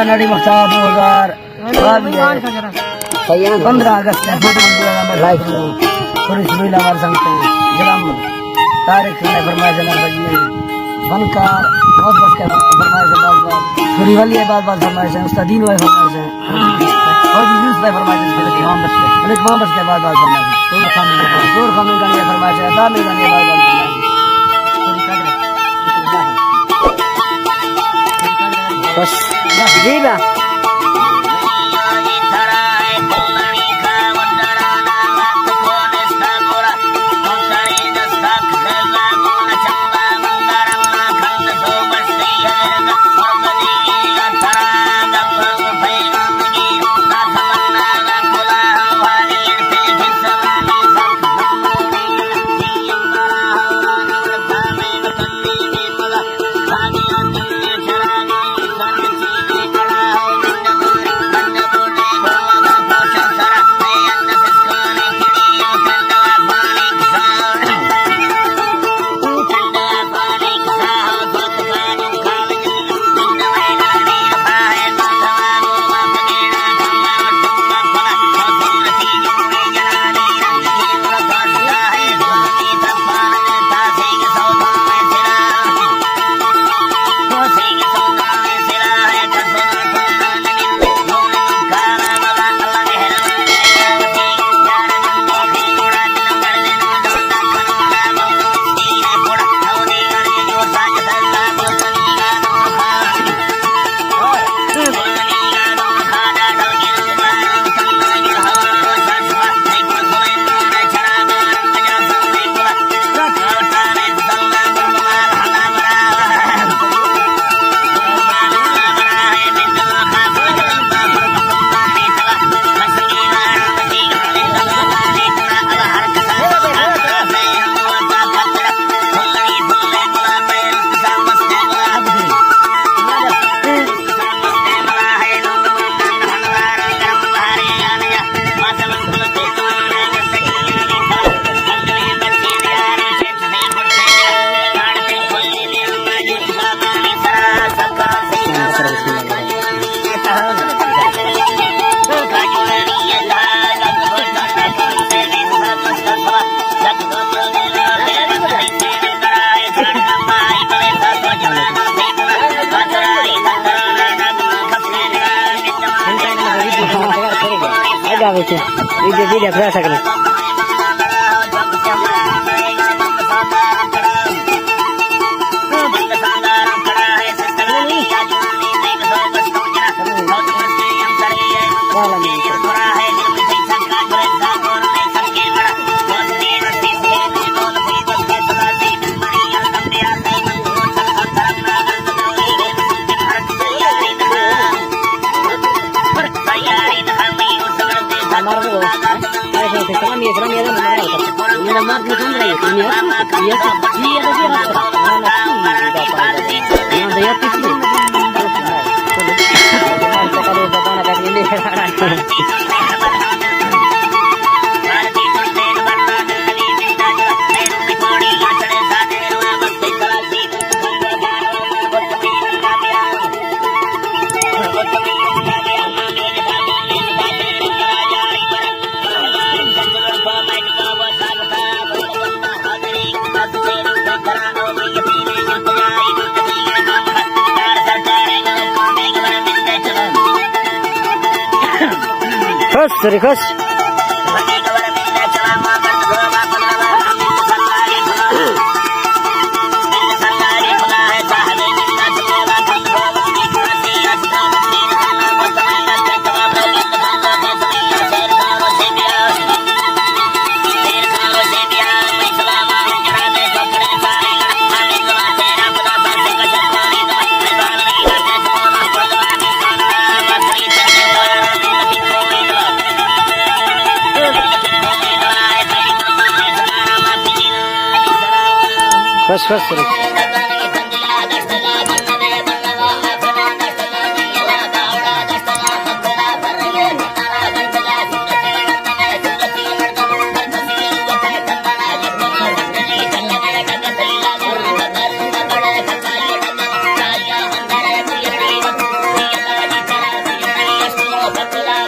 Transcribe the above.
نڑی مکتاب دو ہزار باویہ، پندرہ اگست ہے، فوٹو بندی ہے، ہمیں لائف کو پوری سبیل ہمارے سنگت ہیں، جناب طارق نے فرمائش ہے، نظر یہ فنکار، بہت بس کے فرمائش ہے، بہت بہت، پوری ولی ہے، بہت بہت فرمائش ہے، استاد دین ہے، فرمائش ہے، بہت یوز ہے، فرمائش ہے، ملک محمد کے بہت بہت فرمائش ہے، دور خان میں گانی ہے، فرمائش ہے، عطا میں گانی ہے، بہت بہت فرمائش ہے۔ بس۔ جی با۔ خوش سری خوش۔ بس، بس، بس۔ بچلا